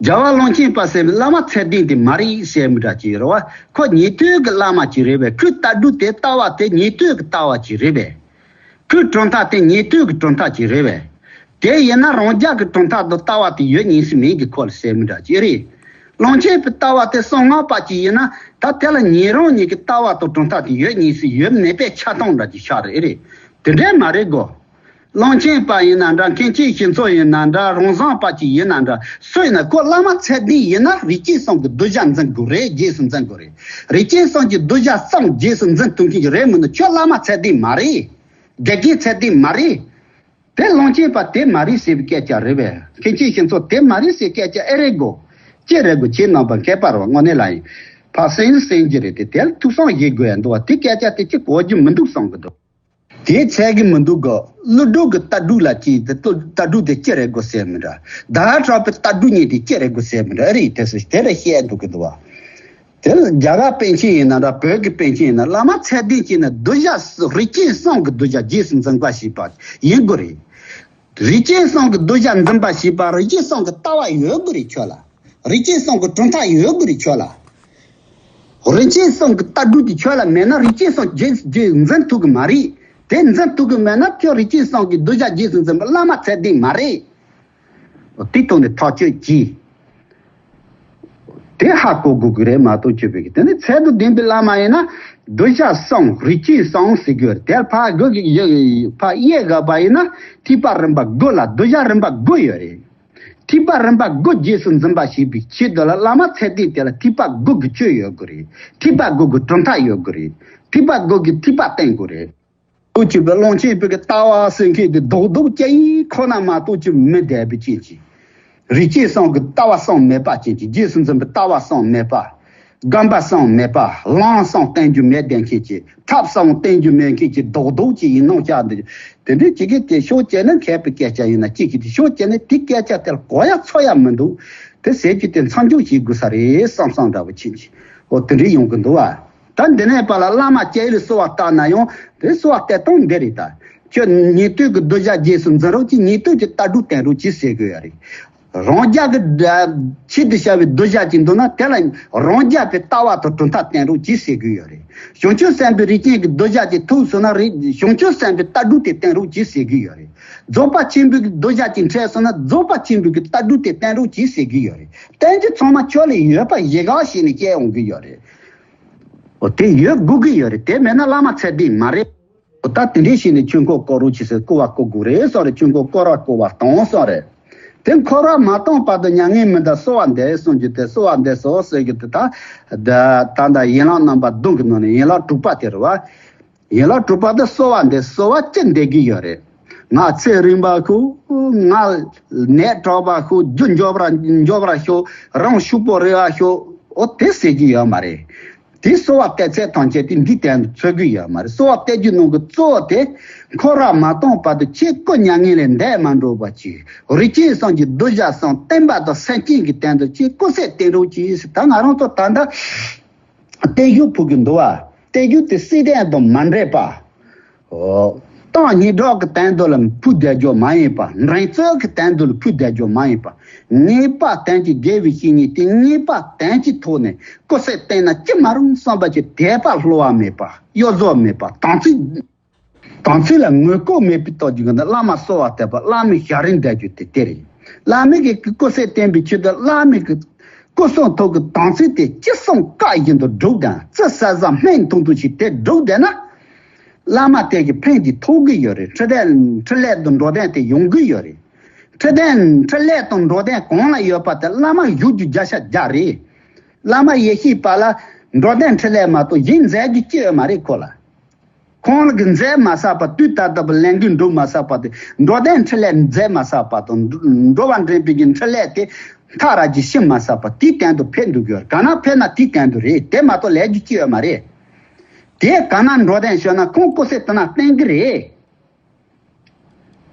རྒྱལ་བ་ཀློང་ཆེན་པ་ཟེར་བའི་བླ་མ་ཚད་ལྡན་དེ་མ་རེད་ཟེར་མི་འདྲ་ཅིག་རེད་བ། ཁོ་ཉན་ཐོས་ཀྱི་བླ་མ་ཅིག་རེད་པས། ཁོའི་ལྟ་གྲུབ་དེ་ལྟ་བ་དེ་ཉན་ཐོས་ཀྱི་ལྟ་བ་ཅིག་རེད་པས། ཁོའི་གྲུབ་མཐའ་དེ་ཉན་ཐོས་ཀྱི་གྲུབ་མཐའ་ཅིག་རེད་པས། དེ་ཡིན་ན་རང་རྒྱལ་གྱི་གྲུབ་མཐའ་དང་ལྟ་བ་དེ་ཡོད་ཉན་ས་མེད་གི་ཁོ་ལ་ཟེར་མི་འདྲ་ཅིག་རེད། ཀློང་ཆེན་པའི་ལྟ་བ་དེ་གསང་སྔགས་པ་ཅིག་ཡིན་ན། ད་དེ་ལ་ཉན་རང་ཉིད་ཀྱི་ལྟ་བ་དང་གྲུབ་མཐའ་དེ་ཡོད་ཉན་ས་ཡོད་མེད་པའི་ཆགས་སྡང་འདྲ་ཅིག་ཤར་རེད། དེ་འདྲས་མ་རེད་གོ། ཀློང་ཆེན་པ་ཡིན་ན་འདྲ། མཁན་ཆེན་ཞི་འཚོ་ཡིན་ན་འདྲ། རང་བཟང་པ་ཅིག་ཡིན་ན་འདྲ། སུ་ཡིན་ན་ཁོ་བླ་མ་ཚད་ལྡན་ཡིན་ན་རིགས་ཅན་གསུམ་གྱི་གདུལ་བྱ་འཛིན་དགོས་རེད། རྗེས་སུ་འཛིན་དགོས་རེད། རིགས་ཅན་གསུམ་གྱི་གདུལ་བྱ་གསུམ་རྗེས་སུ་འཛིན་ཐུབ་མཁན་གྱི་རེད་མི་འདུག། ཁྱོད་བླ་མ་ཚད་ལྡན་མ་རེད། དགེ་རྒན་ཚད་ལྡན་མ་རེད། དེ་ཀློང་ཆེན་པ་དེ་མ་རེད་ཟེར་བའི་སྐད་ཆ་རེད་པས། མཁན་ཆེན་ཞི་འཚོ་དེ་མ་རེད་ཟེར་སྐད་ཆ་ཨེ་རེད་གོ། ཅི་རེད་གོ། ཁྱེད་རྣམ་པ་མཁས་པ་རེད་བ། དངོས་གནས་ལ་ཡིན། ཕར་སེམས་སེམས་ཀྱི་རེད་དེ། དེ་ལ་ཐུགས་བསམ་བཞེས་དགོས་ཡ་འདུག་བ། དེ་སྐད་ཆ་དེ་ཅི་གོ་རྒྱུ་མི་འདུག་བསམ་གི་འདུག། དེ་ཚད་གི་མི་འདུག་གོ། ཀླུ་སྒྲུབ་ཀྱི་ལྟ་གྲུབ་ལ་ཅི་དེ་ལྟ་གྲུབ་དེ་ཅི་རེད་གོ་ཟེར་མི་འདྲ། ཟླ་བ་གྲགས་པའི་ལྟ་གྲུབ་གཉིས་དེ་ཅི་རེད་གོ་ཟེར་མི་འདྲ། ཨེ་རེད། དེ་སུ་དེ་ལ་བཤད་འདུག་གི་འདུག་བ། དེ་ལ་རྒྱ་གར་པཎ་ཆེན་ཡིན་ན་འདྲ། བོད་ཀྱི་པཎ་ཆེན་ཡིན་ན། བླ་མ་ཚད་ལྡན་གྱིས་ནི་གདུལ་བྱ་རིགས་ཅན་གསུམ་གྱི་གདུལ་བྱ་རྗེས་སུ་འཛིན་པ་ཞེས་པ་ཡིན་དགོས་རེད། རིགས་ཅན་གསུམ་གྱི་གདུལ་བྱ་འཛིན་པ་ཞེས་པ་རིགས་ཅན་གསུམ་གྱི་ལྟ་བ་ཡོད་དགོས་རེད་ཁྱོད་ལ། རིགས་ཅན་གསུམ་གྱི་གྲུབ་མཐའ་ཡོད་དགོས་རེད་ཁྱོད་ལ། རིགས་ཅན་གསུམ་གྱི་ལྟ་གྲུབ་དེ་ཁྱོད་ལ་མེད་ན་རིགས་ཅན་གསུམ་རྗེས་རྗེས་འཛིན་ཐུབ་ཀྱི་མ་རེད། དེ་འཛིན་ཐུབ་ཀྱི་མེད་ན་ཁྱོད་རིགས་ཅན་གསུམ་གྱི་གདུལ་བྱ་རྗེས་སུ་འཛིན་པ་བླ་མ་ཚད་ལྡན་མ་རེད། དེ་ཐོག་ནས་ཐག་གཅོད་གྱིས། དེ་ཧ་གོ་དགོས་ཀྱི་རེད་མ་གཏོགས་ཆོས་པའི་གི། དེ་ནི་ཚད་དང་ལྡན་པའི་བླ་མ་ཡིན་ན་གདུལ་བྱ་གསུམ་རིགས་ཅན་གསུམ་ཟེར་གྱི་ཡོད་རེད། དེར་ཕར་དགོས་ཀྱི་ཡོད། ཕར་དབྱེ་དགོས་པ་ཡིན་ན་ཐེག་པ་རིམ་པ་དགུ་ལ་གདུལ་བྱ་རིམ་པ་དགུ་ཡོད་རེད། ཐེག་པ་རིམ་པ་དགུ་རྗེས་སུ་འཛིན་པ་ཞེས་པའི་ཆེད་དུ་ལ་བླ་མ་ཚད་ལྡན་དེ་ལ་ཐེག་པ་དགུ་གི་སྤྱོད་ཡོད་དགོས་རེད། ཐེག་པ་དགུ་གི་གྲུབ་མཐའ་ཡོད་དགོས་རེད། ཐེག་པ་དགུ་གི་ཐེག་པ་བསྟན་དགོས་རེད། ཐུགས་ཆེ་བའི་ཀློང་ཆེན་པའི་གི་ལྟ་བ་ཟེར་མཁན་དེ་རྡོག་རྡོག་ཅན་ཁོ་ན་མ་གཏོགས་ཅི་མི་འདས་པའི་རྐྱེན་གྱིས། རིགས་ཅན་གསུམ་གྱི་ལྟ་བ་གསུམ་མེད་པ་ཅན་གྱི། རྗེས་སུ་འཛིན་པའི་ལྟ་བ་གསུམ་མེད་པ། སྒོམ་པ་གསུམ་མེད་པ། ལམ་གསུམ་བསྟན་རྒྱུ་མེད་བསྡད་མཁན་གྱི། ཐབས་གསུམ་བསྟན་རྒྱུ་མེད་མཁན་གྱི་རྡོག་རྡོག་ཅིག་ཡིན་ནོ་ཅག་འདི། དེ་འདྲའི་ཅིག་གིས་དེ་ཤོད་བྱས་ན། མཁས་པའི་སྐད་ཆ་ཡིན་ན་ཅིག་གིས་དེ་ཤོད་བྱས་ན་དེ་སྐད་ཆ་དེ་ལ་གོ་ཡ་ཚོར་ཡ་མི་འདུག། དེ་ཟེར་རྒྱུ་དེ་མཚམས་འཇོག་བྱེད་དགོས་ས་རེད་བསམ་བསམ་འདྲ་བོ་ཅིག་གིས། འོ་དེ་འདྲའི་ཡོང་གི་འདུག་བ། ད་འདི་ནས་ཕར་ལ་བླ་མ་སྐྱེས་ལ་གསོལ་བ་བཏབ་ན་ཡང་དེ་གསོལ་བ་བཏབ་སྟངས་འདི་རེད་ད། ཁྱོད་ཉན་ཐོས་ཀྱི་གདུལ་བྱ་རྗེས་སུ་འཛིན་རོགས་གྱིས། ཉན་ཐོས་ཀྱི་ལྟ་གྲུབ་བསྟན་རོགས་གྱིས་ཟེར་དགོས་ཡ་རེད། རང་རྒྱལ་གྱི་ཆེད་དུ་བྱ་བའི་གདུལ་བྱ་ཅིག་འདུག་ན་དེ་ལ་རང་རྒྱལ་པའི་ལྟ་བ་དང་གྲུབ་མཐའ་བསྟན་རོགས་གྱིས་ཟེར་དགོས་ཡོད་རེད། བྱང་ཆུབ་སེམས་དཔའི་རིགས་ཅན་གྱི་གདུལ་བྱ་ཅིག་ཐུག་སོང་ན་རེད། བྱང་ཆུབ་སེམས་དཔའི་ལྟ་གྲུབ་དེ་བསྟན་རོགས་གྱིས་ཟེར་དགོས་ཡོད་རེད། རྫོགས་པ་ཆེན་པོའི་གདུལ་བྱ་ཅིག་འཕྲད་སོང་ན་རྫོགས་པ་ཆེན་པོའི་གི་ལྟ་གྲུབ་དེ་བསྟན་རོགས་གྱིས་ཟེར་གྱི་ཡོད་རེད། བསྟན་རྒྱུ་ཚང་མ་ཁྱོད་ལ་ཡོད་པ་ཡི་གེ་བྱས་ནས་བཤད་ཡོང་གི་ཡོད་རེད། འོ་དེ་ཡོད་དགོས་ཀྱི་ཡོད་རེད། དེ་མེད་ན་བླ་མ་ཚད་ལྡན་མ་རེད། འོ་ད་དེ་འདྲའི་བྱས་ནས་ཆོས་འཁོར་བསྐོར་རོགས་གྱིས་ཟེར། བསྐོར་བ་བསྐོར་དགོས་རེད་གསུངས་རེད། ཆོས་འཁོར་བསྐོར་བ་བསྐོར་བ་བཏང་གསུངས་རེད། དེ་འཁོར་བ་མ་བཏང་བར་དུ་མྱ་ངན་མི་འདའ། གསོལ་བ་འདེབས་གསུངས་རྒྱུ་དེ། གསོལ་བ་འདེབས་སོ་ཟེར་རྒྱུ་དེ་ད་ད་ད་ཡན་ལག་རྣམ་པ་བདུན་གྱི་ནང་ནས་ཡན་ལག་དྲུག་པ་དེ་རེད་བ། ཡན་ལག་དྲུག་པ་དེ་གསོལ་བ་འདེབས། གསོལ་བ་ཅི་འདེབས་ཀྱི་ཡོད་རེད། ང་ཚེ་རིང་བ་ཤོག། ང་ནད་དྲག་པ་ཤོག། རྒྱུ་མགྱོགས་པར་མགྱོགས་པར་ཤོག། རང་ཕྱུག་པོ་རེ་བ་ཤོག། འོ་དེ་ཟེར་གྱི་ཡོད་མ་རེད། དེ་གསོལ་བ་བཏབ་ཚད་ཐམས་ཅད་དེ་འདི་སྟེང་དུ་ཚུད་ཀྱི་ཡོད་མ་རེད། གསོལ་བ་བཏབ་རྒྱུ་ནང་གི་གཙོ་བོ་དེ། འཁོར་བ་མ་སྟོངས་བར་དུ་ཁྱེད་སྐུ་མྱ་ངན་ལས་འདས་མ་འགྲོ་བ་ཅིག། རིགས་ཅན་གསུམ་གྱི་གདུལ་བྱ་གསུམ་བསྟན་པ་དང་སེམས་ཅན་གྱི་དོན་དུ་ཁྱེད་སྐུ་ཚེ་བརྟན་རོགས་གྱིས། ད་ང་རང་ཚོ་ད་ལྟ་བརྟན་བཞུགས་ཕུལ་གྱི་འདུག་བ། བརྟན་བཞུགས་དེ་སྲིད་དོན་དང་མ་འདྲེས་པ། ཏང་སྙན་གྲགས་ཀྱི་དོན་དུ་ལ་ཕུལ་བསྡད་རྒྱུ་མ་ཡིན་པ། འགྲན་རྩོད་ཀྱི་དོན་དུ་ལ་ཕུལ་བསྡད་རྒྱུ་མ་ཡིན་པ། ངེས་པ་དོན་གྱི་དགེ་བའི་བཤེས་གཉེན་དེ་ངེས་པ་དོན་གྱི་ཐོག་ནས་སྐུ་ཚེ་བརྟན་ན་ཅི་མ་རུང་བསམ་པ་ཅིག། དད་པ་བསླུ་བ་མེད་པ། གཡོ་ཟོལ་མེད་པ། དམ་ཚིག་དམ་ཚིག་ལ་ངོ་ལྐོག་མེད་པའི་སྟོབས་ཀྱིས་ཀྱང་བླ་མ་གསོལ་བ་བཏབ་པ། བླ་མའི་ཞབས་རིམ་བསྒྲུབ་རྒྱུ་དེ་དེ་རེད། བླ་མའི་གི་སྐུ་སྲོག་བསྟན་པའི་ཆེད་དུ། བླ་མའི་གི་སྐུ་གསུང་ཐུགས་ཀྱི་དམ་ཚིག་དེ་ཅི་གསུང་བཀའ་བཞིན་དུ་སྒྲུབ་དང་། ཅི་ཟེར་ཟེར་སྨན་འཐུང་འཐུང་ཞིག་དེ་སྒྲུབ་བསྡད་ན། བླ་མ་དེ་གི་ཕན་དེ་ཐོགས་ཀྱི་ཡོད་རེད། འཕྲིན་ལས་འཕྲིན་ལས་དང་འགྲོ་དོན་དེ་ཡོང་གི་ཡོད་རེད། འཕྲིན་ལས་འཕྲིན་ལས་དང་འགྲོ་དོན་གང་ལ་ཡོད་པ་དེ་བླ་མ་བཞུགས་རྒྱུ་བརྒྱ་ཆ་བརྒྱ་རེད། བླ་མ་ཡེ་ཤེས་པ་ལ་འགྲོ་དོན་འཕྲིན་ལས་མ་གཏོགས་གཞན་མཛད་རྒྱུ་ཅི་ཡོད་མ་རེད་ཁོ་ལ། ཁོང་གིས་མཛད་མ་བསགས་པ། དུས་ད་ལྟ་བུ་ལས་འགུལ་འགྲོ་མ་བསགས་པ་དེ། འགྲོ་དོན་འཕྲིན་ལས་མཛད་མ་བསགས་པ་དང་། འགྲོ་བ་འདྲེན་པའི་གི་འཕྲིན་ལས་དེ་མཐར་ར་ཅིག་ཕྱིན་མ་བསགས་པ། དེའི་སྟེང་དུ་ཕེབས་འགྲོ་གི་ཡོད་རེད། ག་ན་ཕེབས་ན་དེའི་སྟེང་དུ་རེད། དེ་མ་གཏོགས་ལས་རྒྱུ་ཅི་ཡོད་མ་རེད། དེ་ག་ན་འགྲོ་དོན་ཤོད་ན་ཁོང་སྐུ་ཚེ་དེ་ན་བརྟན་གི་རེད།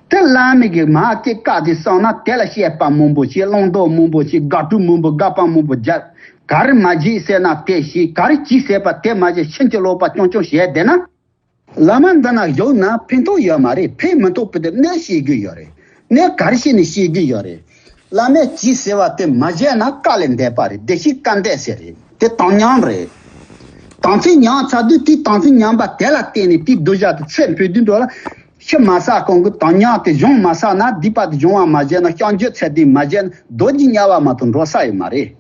དེ་བླ་མའི་གི་མ་སྐད་བཀའ་དེ་གསུངས་ན་དེ་ལ་བཤད་པ་མང་པོ་བྱས། བླང་དོར་མང་པོ་བྱས། དགག་སྒྲུབ་མང་པོ། དགག་པ་མང་པོ་རྒྱབ། ག་རེ་མ་བྱེད་ཟེར་ན་དེ་བྱས། ག་རེ་བྱེད་ཟེར་བ་དེ་མ་བྱེད། ཕྱིན་ཅི་ལོག་པ་རྐྱང་རྐྱང་བྱས་བསྡད་ན། བླ་མ་འདི་ན་བཞུགས་ན་ཕན་ཐོགས་ཡོད་མ་རེད། ཕན་མི་ཐོགས་པ་དེ་གནོད་བྱེད་ཀྱི་ཡོད་རེད། གནོད་ག་རེ་བྱས་ནས་བྱེད་ཀྱི་ཡོད་རེད། བླ་མས་བྱེད་ཟེར་བ་དེ་མ་བྱས་ན་དཀའ་ལས་འདས་པ་རེད། བདེ་གཤེགས་བཀའ་འདས་ཟེར་རེད། དེ་དམ་ཉམས་རེད། དམ་ཚིག་ཉམས་ཚར་དུས་དེའི་དམ་ཚིག་ཉམས་པ་དེ་ལ་བརྟེན་ནས་དེའི་གདུལ་བྱ་དེ་ཚེ་འཕོས་དུས་འགྲོ་ལ་ཤི་མ་ཚར་གོང་གི་དམ་ཉམས་དེ་སྦྱོང་མ་ཚར་ན། སྡིག་པ་དེ་སྦྱོང་བ་མ་བྱས་ན། བསྐྱབ་བཅོལ་ཚད་ལྡན་མ་བྱས་ན་རྡོ་རྗེ་དམྱལ་བ་མ་གཏོགས་འགྲོ་ས་ཡོད་མ་རེད།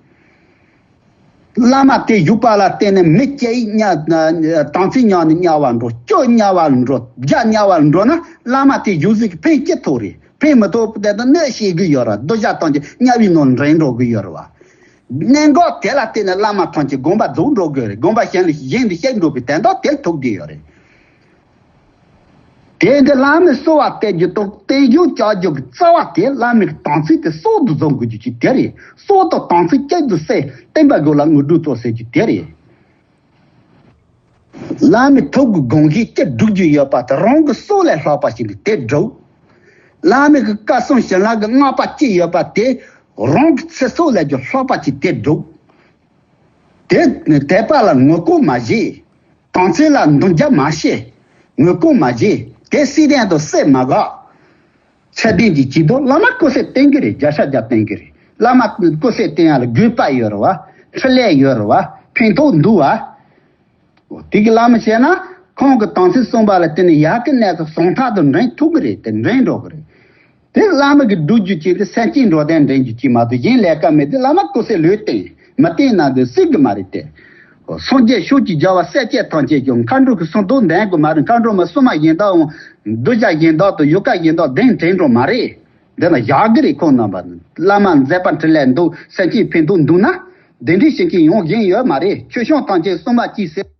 བླ་མ་དེ་བཞུགས་པ་ལ་བརྟེན་ནས་མི་སྐྱེ་ཡི་དམྱལ། དམ་ཚིག་ཉམས་ནས་དམྱལ་བ་འགྲོ། སྐྱོ་དམྱལ་བ་འགྲོ། རྒྱ་དམྱལ་བ་འགྲོ་ན་བླ་མ་དེ་བཞུགས་ས་གི་ཕན་ཅི་ཐོགས་རེད། ཕན་མི་ཐོགས་པ་དེ་དང་གནོད་བྱེད་ཀྱི་ཡོད་རེད། གདུལ་བྱ་ཐམས་ཅད་དམྱལ་བའི་ནང་འདྲེན་འགྲོ་གི་ཡོད་རེད་བ། གནད་འགག་དེ་ལ་བརྟེན་ནས་བླ་མ་ཐམས་ཅད་དགོངས་པ་རྫོགས་འགྲོ་གི་རེད། དགོངས་པ་གཞན་ལ་གཞན་དུ་གཤེགས་འགྲོ་བའི་དོན་དག་དེ་ལ་ཐུག་གི་ཡོད་རེད། དེ་འདི་བླ་མའི་གསོལ་བ་བཏབ་རྒྱུ་དང་བརྟན་བཞུགས་བྱ་རྒྱུ་གི་རྩ་བ་དེ་བླ་མའི་དམ་ཚིག་དེ་སྲོག་ཏུ་བཟུང་དགོས་རྒྱུ་ཅིག་དེ་རེད། སྲོག་དང་དམ་ཚིག་གཅིག་ཏུ་བསྲེས། བསྟན་པ་དགོས་ལ་དངོས་གྲུབ་སྩོལ་ཟེར་རྒྱུ་དེ་རེད། བླ་མའི་ཐུགས་ཀྱི་དགོངས་གཞི་ཅི་སྒྲུབ་རྒྱུ་ཡོད་པ་དེ་རང་གི་སྲོག་ལས་ལྷག་པ་ཞིག་གིས་དེ་སྒྲུབ། བླ་མའི་གི་བཀའ་གསུང་བྱིན་རླབས་ཀྱི་བསྔགས་པ་ཅི་ཡོད་པ་དེ་རང་གི་ཚེ་སྲོག་ལས་ཀྱང་ལྷག་པ་ཅིག་དེ་སྒྲུབ། དེ་དད་པ་ལ་ངོ་ལྐོག་མ་བྱེད། དམ་ཚིག་ལ་འདུམ་རྒྱག་མ་བྱེད། ངོ་ལྐོག་མ་བྱེད། དེ་སྲིད་དོན་དུ་སེམས་མ་དགག། ཚད་ལྡན་གྱི་བྱེད་དོ། བླ་མ་སྐུ་ཚེ་བརྟན་གྱི་རེད། བརྒྱ་ཆ་བརྒྱ་བརྟན་གྱི་རེད། བླ་མ་སྐུ་ཚེ་བརྟན་ཡག་ལ་དགོས་པ་ཡོད་རེད་བ། འཕྲིན་ལས་ཡོད་རེད་བ། ཕན་ཐོགས་འདུག་བ། འོ་དེ་གི་བླ་མ་བྱས་ན་ཁོང་གི་དམ་ཚིག་བསྲུངས་པ་ལ་བརྟེན་ནས་ཡར་གི་གནས་སྐབས་ཟུང་ཐག་ཏུ་འདྲེན་ཐུབ་ཀྱི་རེད། དེ་འདྲེན་འགྲོ་གི་རེད། དེ་བླ་མ་གི་སྒྲུབ་རྒྱུ་ཅིག་དེ་སེམས་ཅན་འགྲོ་དོན་འདྲེན་རྒྱུ་ཅིག་མ་གཏོགས་གཞན་ལས་ཀ་མེད་དེ། བླ་མ་སྐུ་ཚེ་ལོས་བརྟན། མི་བརྟན་ན་དེ་སྲིད་གི་མ་རེད་དེ། སངས་རྒྱས་ཕྱོགས་ཀྱི་རྒྱལ་བ་སྲས་བཅས་ཐམས་ཅད་ཀྱང་མཁའ་འགྲོ་གི་སྲུང་བརྩི་ལྡན་དགོས་མ་རེད། མཁའ་འགྲོ་མ་སྲུང་མ་གཞན་དག་འོང་། གདུལ་བྱ་གཞན་དག་དང་ཡུལ་ཀ་གཞན་དག་གདན་འདྲེན་འགྲོ་མ་རེད། འདི་ལ་བཞག་གི་རེད། ཁོང་རྣམ་པ་ནི་བླ་མ་མཛད་པ་འཕྲིན་ལས་འདུག་སེམས་ཅན་ཕན་ཐོགས་འདུག་ན། གདན་འདྲེན་བྱེད་མཁན་ཡོང་གཞན་ཡོད་མ་རེད། ཆོས་སྐྱོང་ཐམས་ཅད་སྲུང་མ་གཅིག་ཟེར།